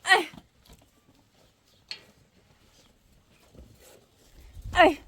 Ay. Ay.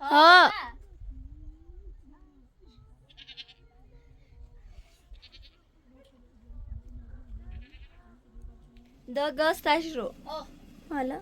ها دا گاز تشرو حالا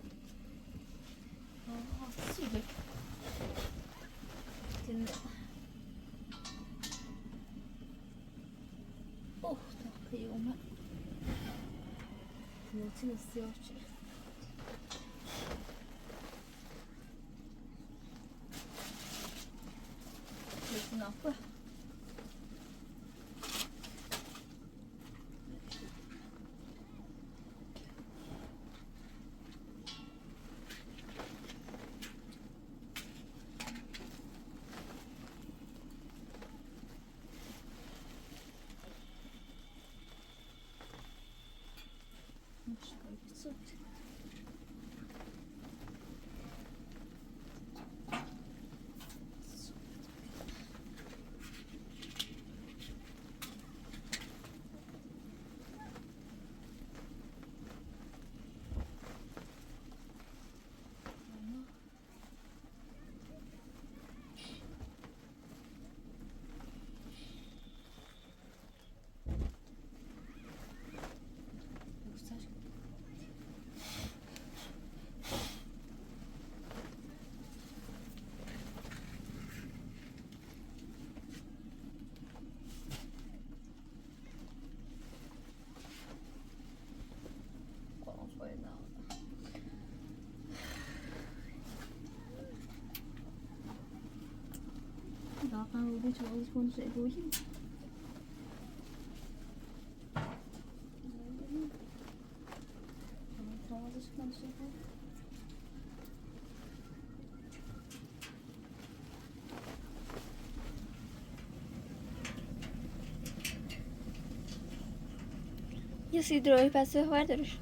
یه سی دروی پس خبر دارش.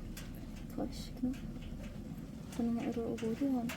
خواهش کنم. کنم رو بودی هم.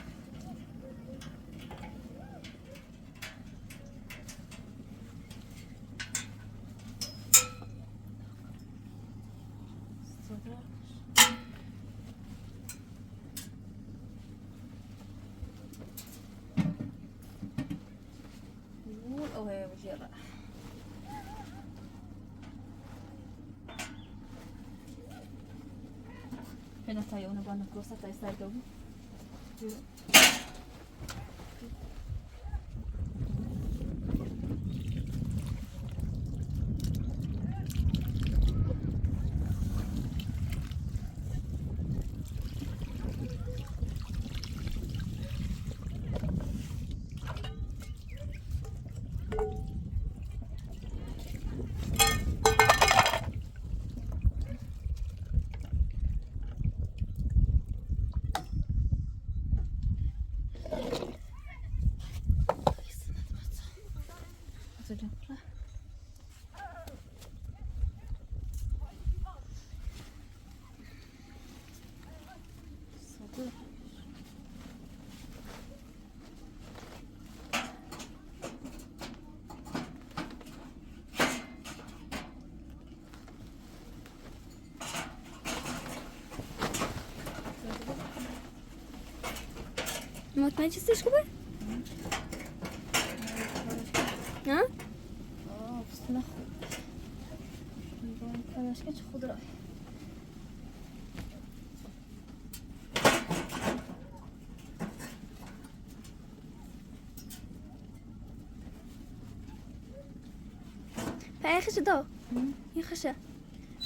مطمئن چیزش خوبه؟ نه؟ آه فستانه خوب. چه خود را. فای خشه دو. این خشه.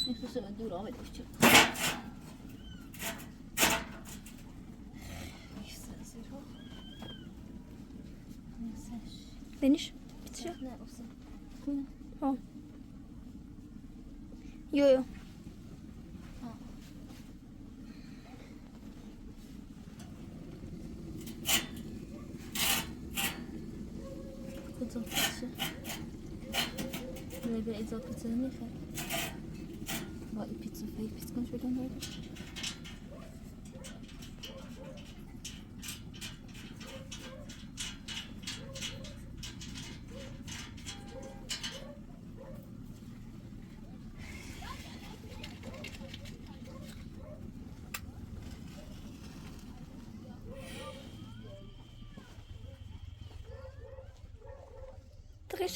این خشه دور آمد چه. Deniz, bitiriyor. Ha. Yo yo.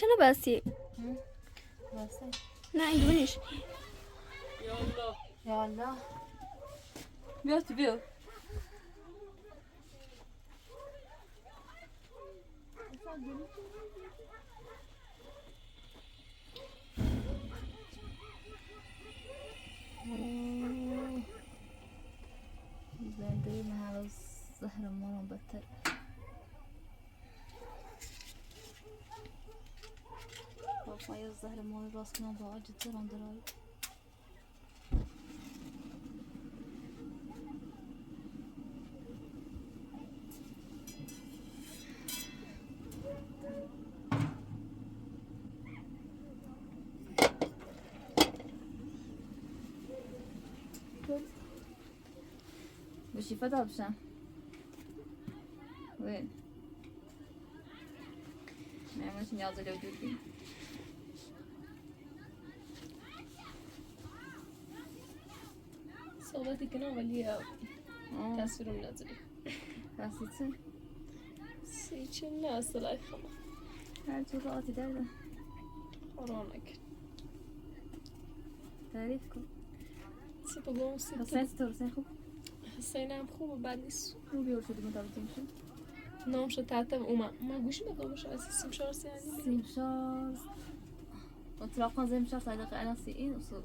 چرا بسی؟ نه این دونیش. یا الله یا الله. بیا تو بیا. زنده محل زهر مارم بدتر. فايز الزهر مال راس كنا ضاع جدا اندراي. وش يفضل بشان؟ وين؟ ما يعملش نيازة لو دودي. صحبتی کنم ولی تصویرم نداری. راستی سیچه نه اصلا خما. هر طور آتی درده. آرام نکن. تعریف کن. سی بگم سی. حسین چطور؟ حسین خوب؟ حسین هم خوب و بد نیست. رو بیور شدی متوجه میشه؟ نام شد تعطب اومد. ما گوشی بگم از سیم شارس یعنی. سیم شارس. اطلاقا زي مشارس علاقة أنا سي إن وصل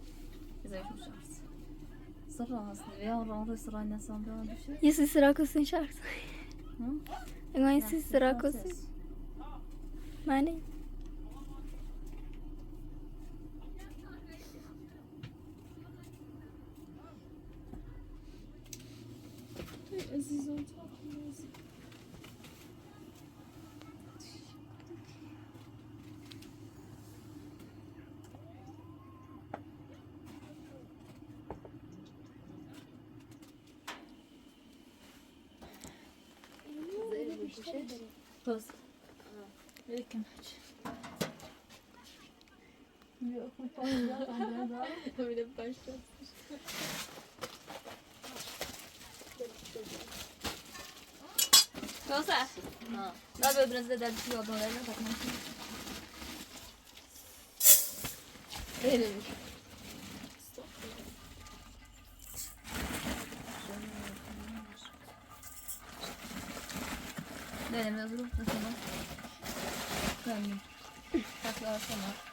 زي مشارس. سرا هصني بيا ورا سرا الناس عم بيا یه سی سراکوسین شارس. یه سی سراکوسین. معنی؟ Aziz ol tatlım. Toz. Öyle başlarsın. Kosa. Ha. Daha böyle biraz da dersi oldu onlarla bakmak. Benim. Ne ne zor nasıl? Ben. Takla sana.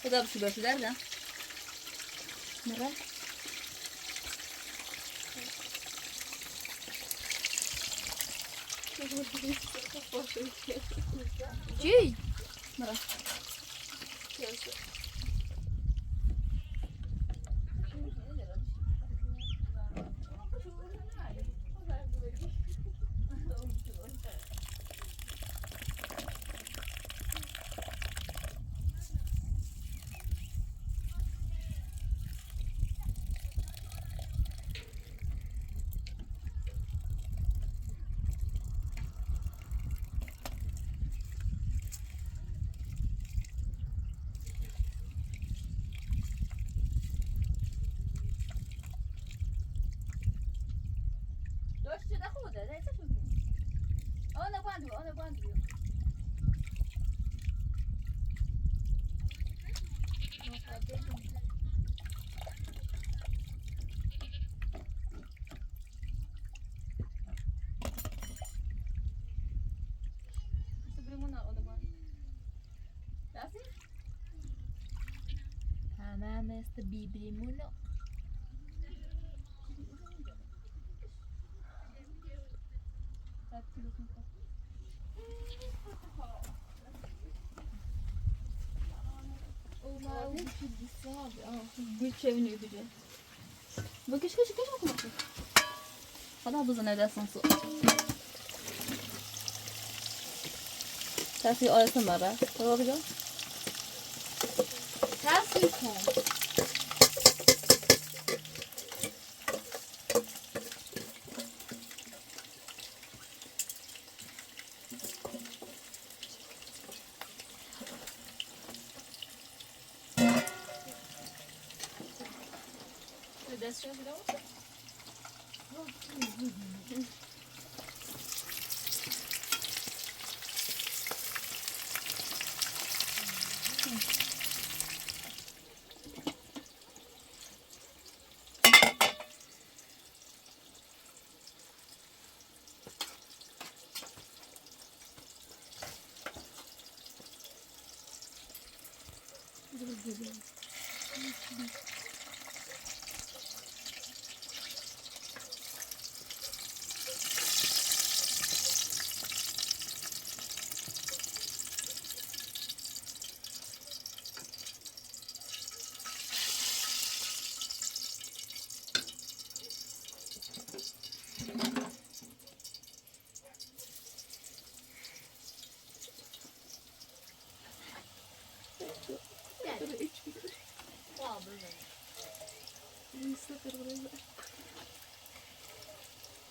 Bu da bir şey der de. Nere? Cüy. Nere? Tamam, este bibrimuno. Bakış kaşı kaşı bakın. Hadi abla neredesin su? Tersi arasın bana. Olabilir. Tersi kon.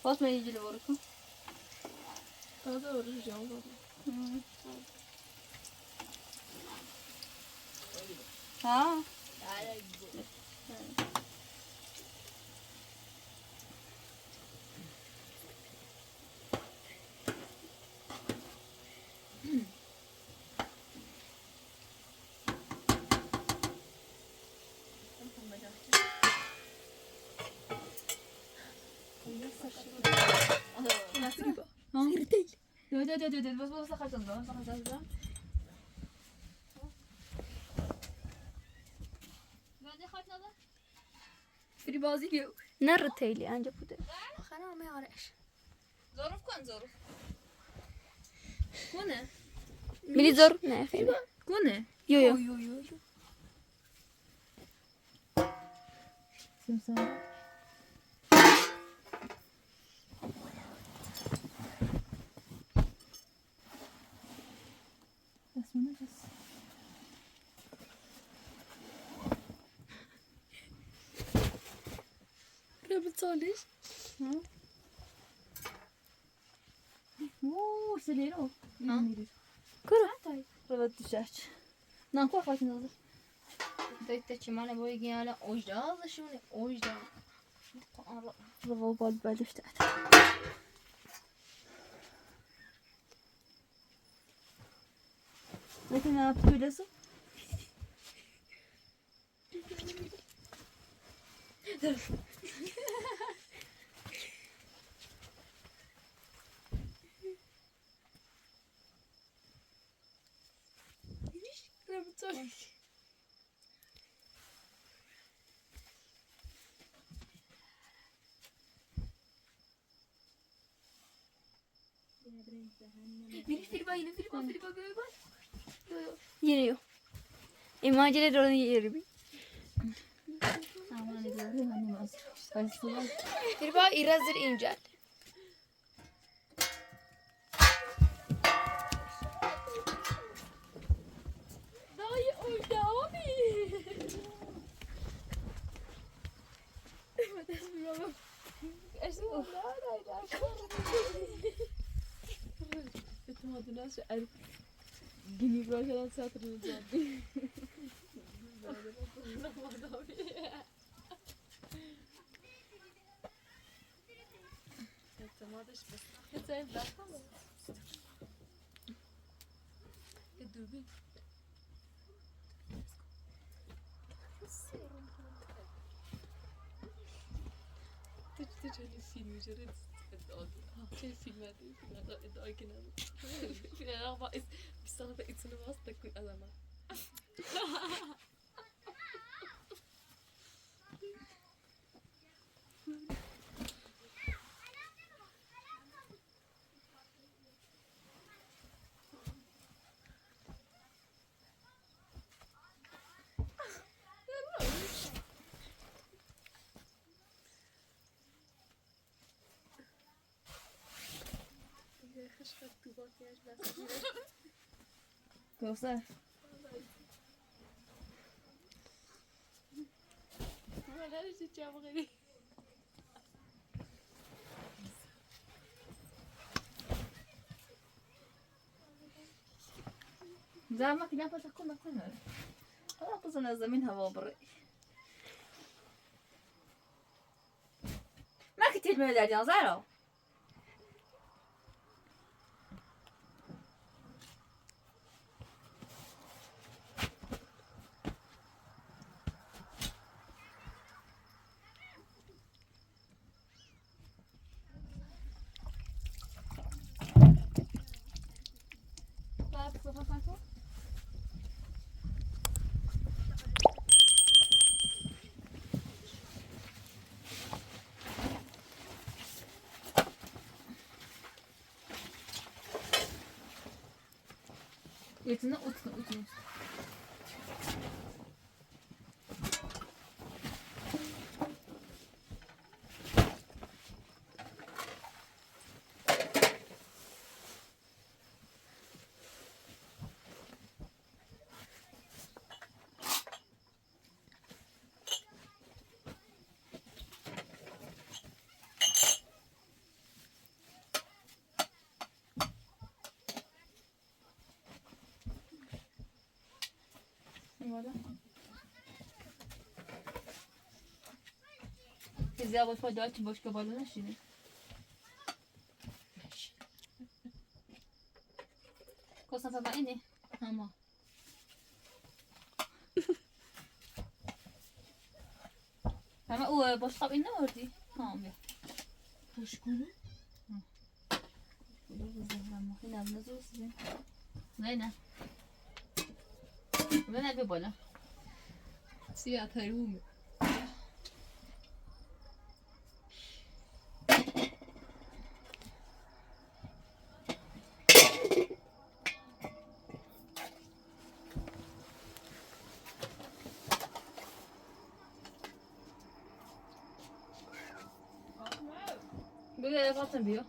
Fatma ilgili vurukum. Daha da uğraşacağım baba. Ha. دو دو دو بس بس خرجت بس خرجت. نر تيلي أنجا بوده. خلاص ما يعرفش. ظروف كون ظروف. كونه. ملي زور نه فيلم. كونه. يو يو. يو يو يو. سمسم. بس من بس. بتصوليش؟ اوه سليرو. كرة. ربط الشاش. نعم كل خاطر نظر. Doi mana boy gala ojda شونه ojda. ربط بال بالش تحت. لكن أنا بتولسو. Yine yok. Imagine rolun yeri bir. Firba irazır incel. Dayı oyda abi. Göster. زعما كي نعرف كنا كنا خلاص زمين هوا بري ما كنت الميلاد زعرو. Yetine utun utun. Quiser, eu vou fazer boş que balona şimdi. Cosa fa bene? Ama. Ama o boş kap inne ordi. Tamam ya. Boş konu. Boş konu. Zeynep nasıl olsun? Zeynep. Zeynep bir bola. Siyah tarım. Böyle zaten büyüyor.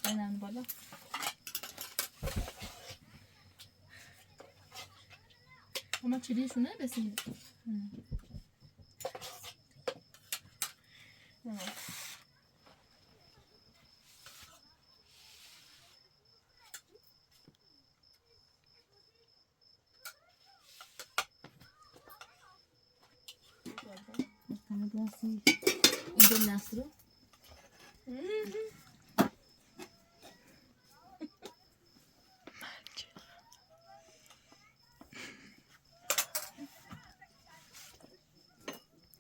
Zeynep bola. Ama çeliği şuna besin. Tamam nasıl? İndin nasıl?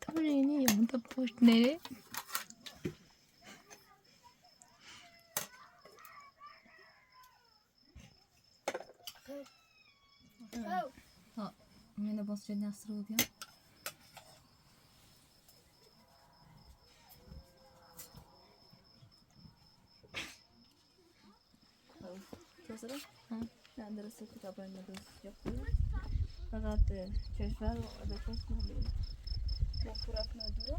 Tamam ne da boş nere? Yine basacağım nasıl oluyor? فقط کشور و ادکاس نداریم با پورت نداره.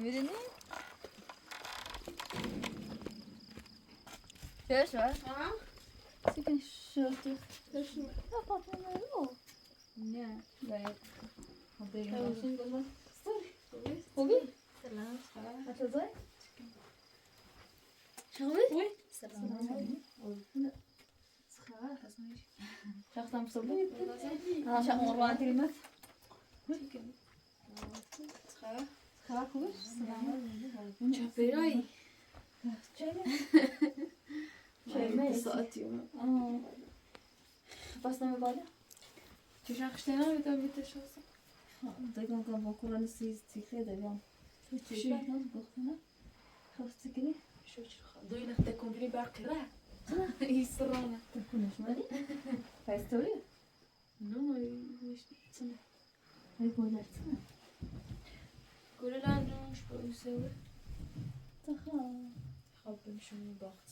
میدونی؟ چرا شد؟ سکن شد. نه. خوبی؟ سلام. هتزای؟ شغلي؟ شخص مصبوط انا شخص مروان تلمس چاپرای. چه ساعتی بس نمی بالا چه شخص نه بتام بیتشاس. دقیقا كان بقول انا سي تيكري دقيقا شي. خلاص تكني شو دوي نختا كومبلي باقي راه. يسرانا. تكون شمالي فايستوري نو مش سنة. هيكون درت قولوا لا عنده مش بسوي. تخا خب مش من باخت.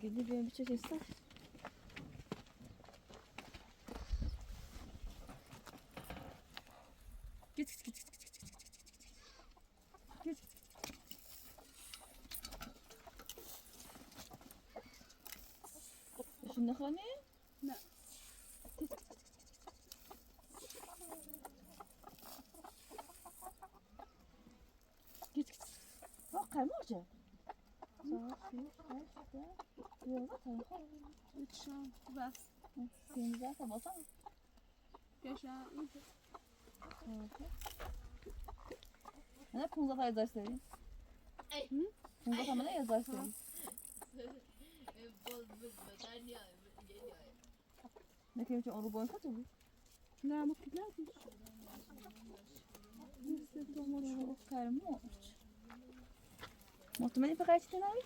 Gidip bir şey ister. Git git git git git git git git git. Git git. Şimdi hani? Ne. Git git. Bak kaymaca. بس Ne 15 yazar isteyeyim. 15 ne yazar isteyeyim. Ne kim için onu boyun kaç oldu? نه ما كناش مطمئن فقط تناوي؟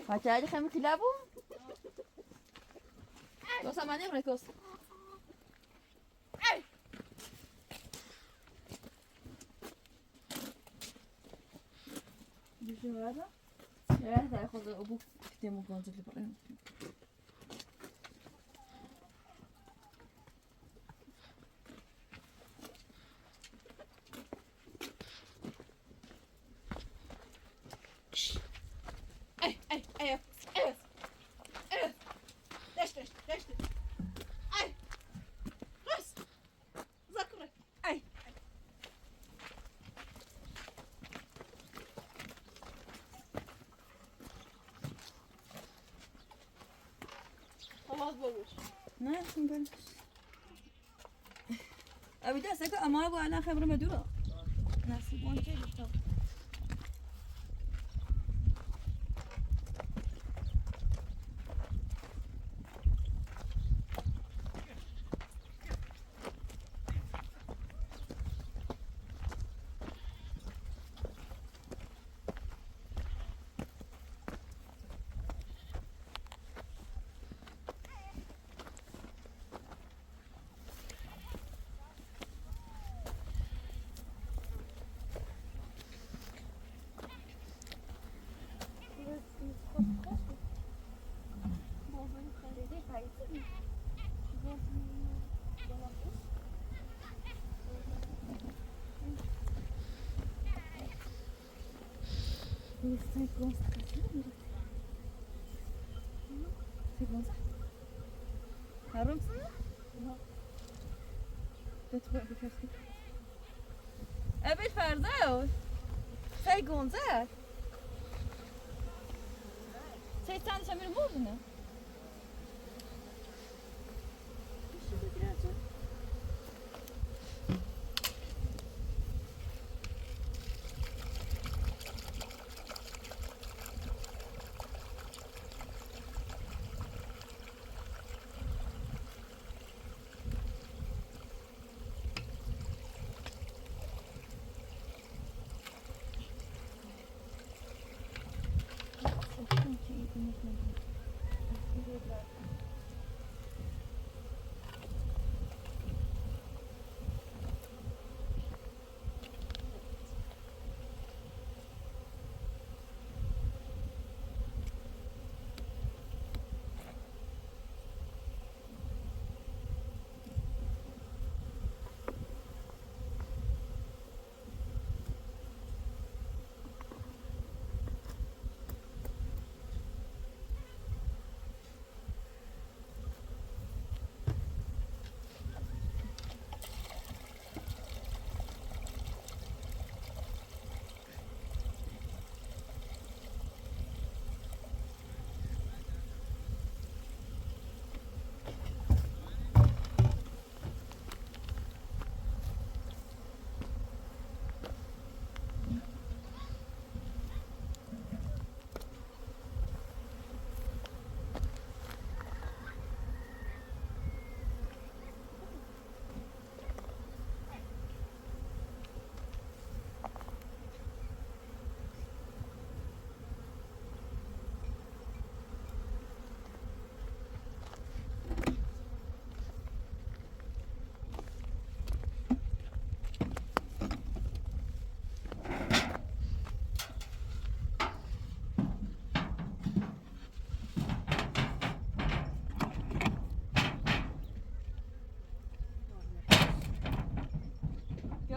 هاتي خمي كلابو كوسا ما نمرة كوسا هذا هذا ياخذ ابوك كتير ممكن تجيب نه بلش أبي ده أما أبو أنا خبرة مدورة ناس بونجي أبي فرزاوي سي غونزال سي تاني شامل موزنه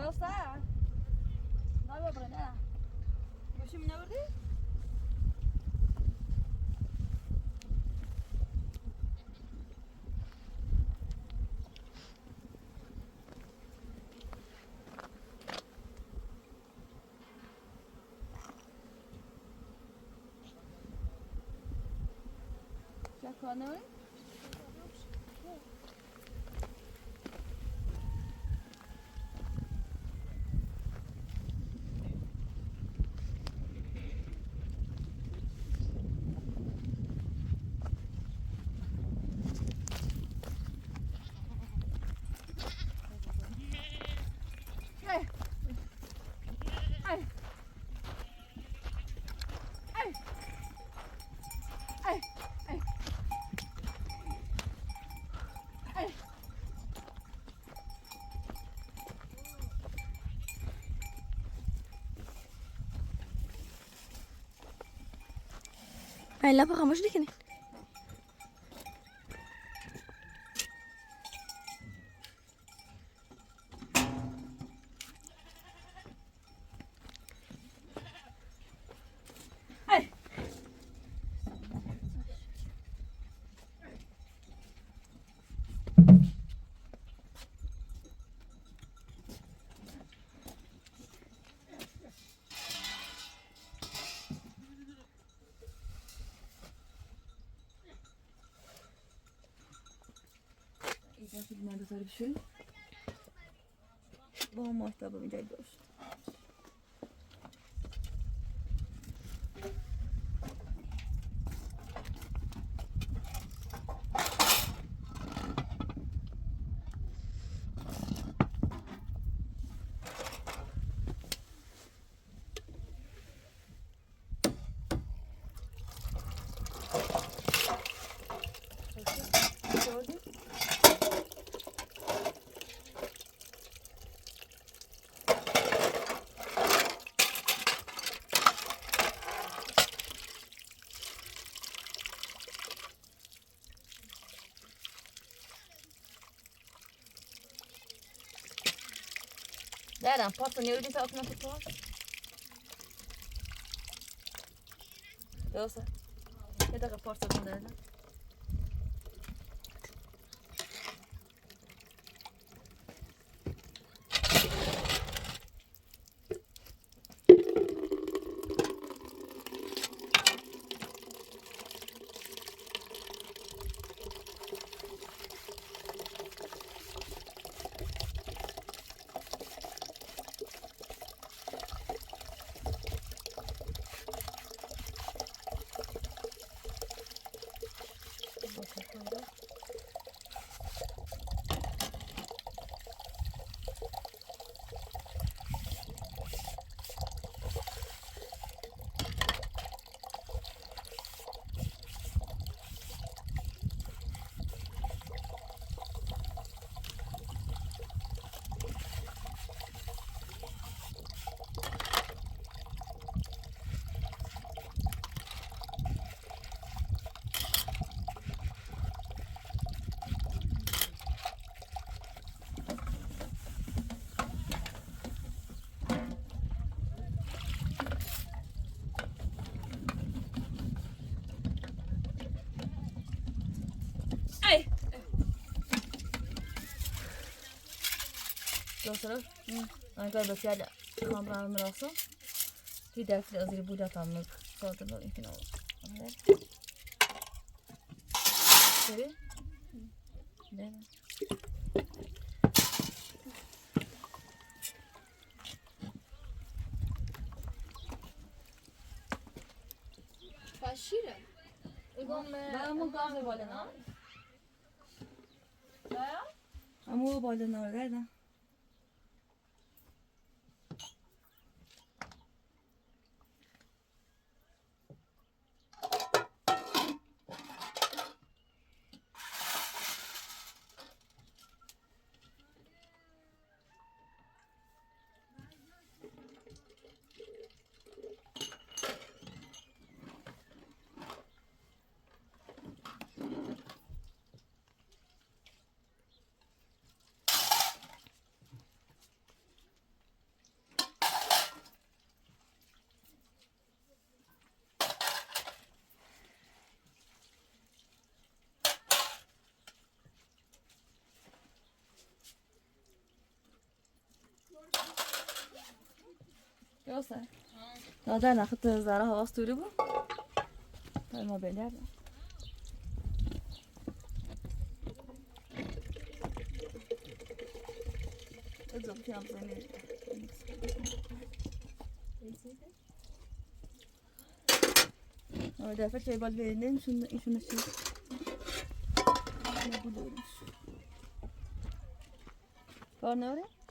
درسته؟ نه بابا نه. گوشی می نبردی؟ چه نبردی؟ لا خاموش نکنین. اینجا فیلم بذاری بشوری با ماهتاب اینجا داشت. Där, passa nu lite öppna på tå. درسته؟ یه دقیقه پارسا کن داره. درسته؟ أنا بس يعني خمرة على راسه في دافع أزري بودا تعمل صوت إنه يمكن أو سوري لا. فشیره. لا مو گاز بالا نه. امو بالا نه نه. Yoksa. Daha da nakıt zara havası turu bu. Tamam beyler. Özür dilerim. Orada şey bal verelim. Şunu şunu şu. Ne buluyormuş? Var ne oraya?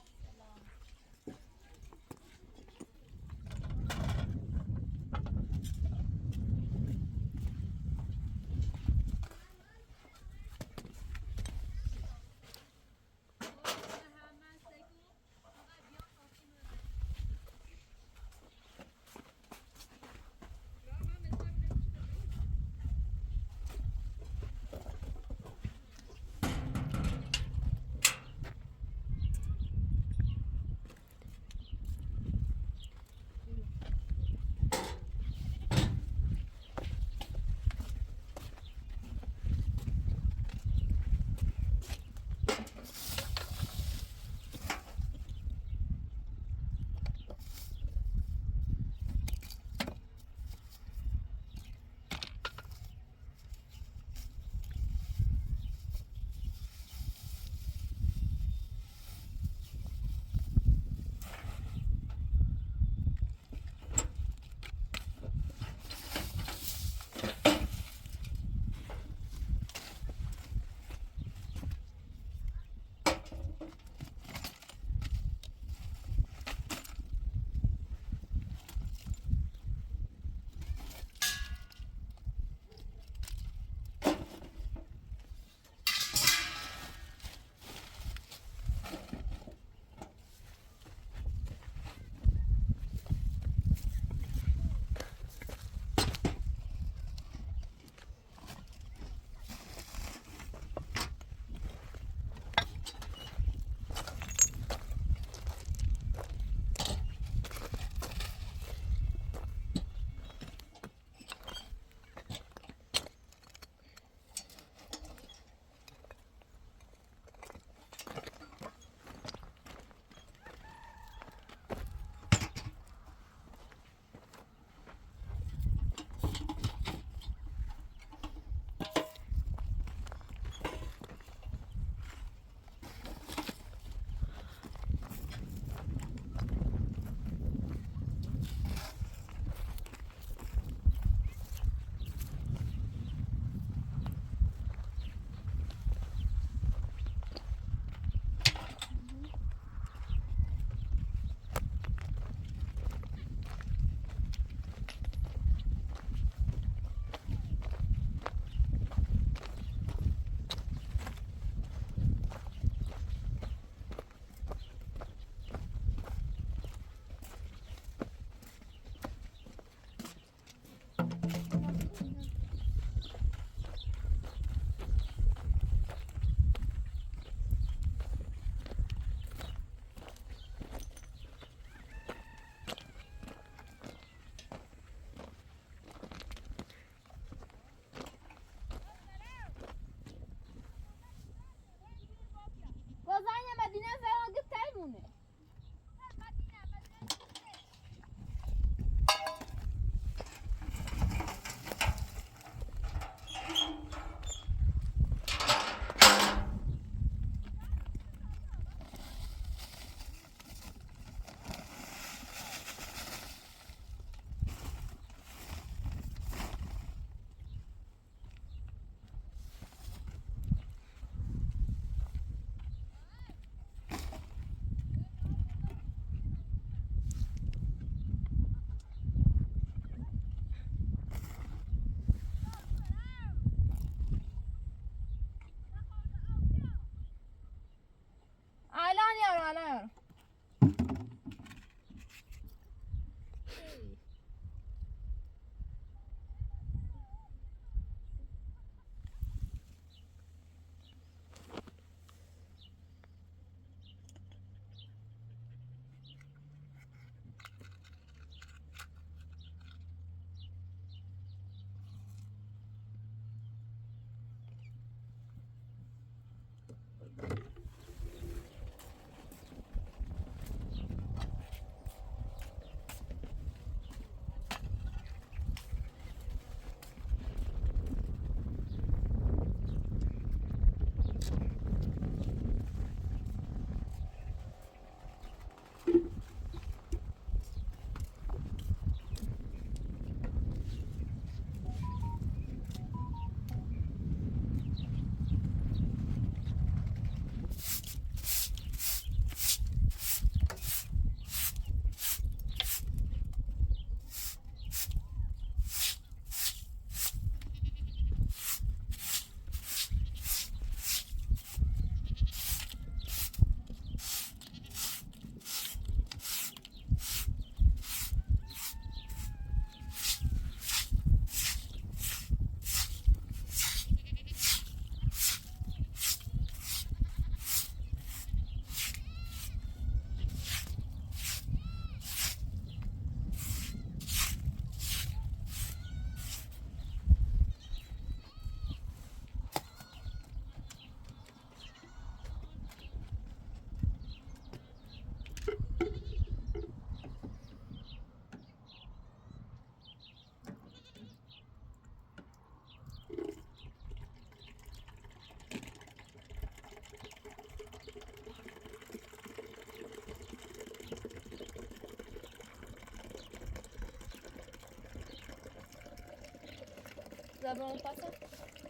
La bande passa.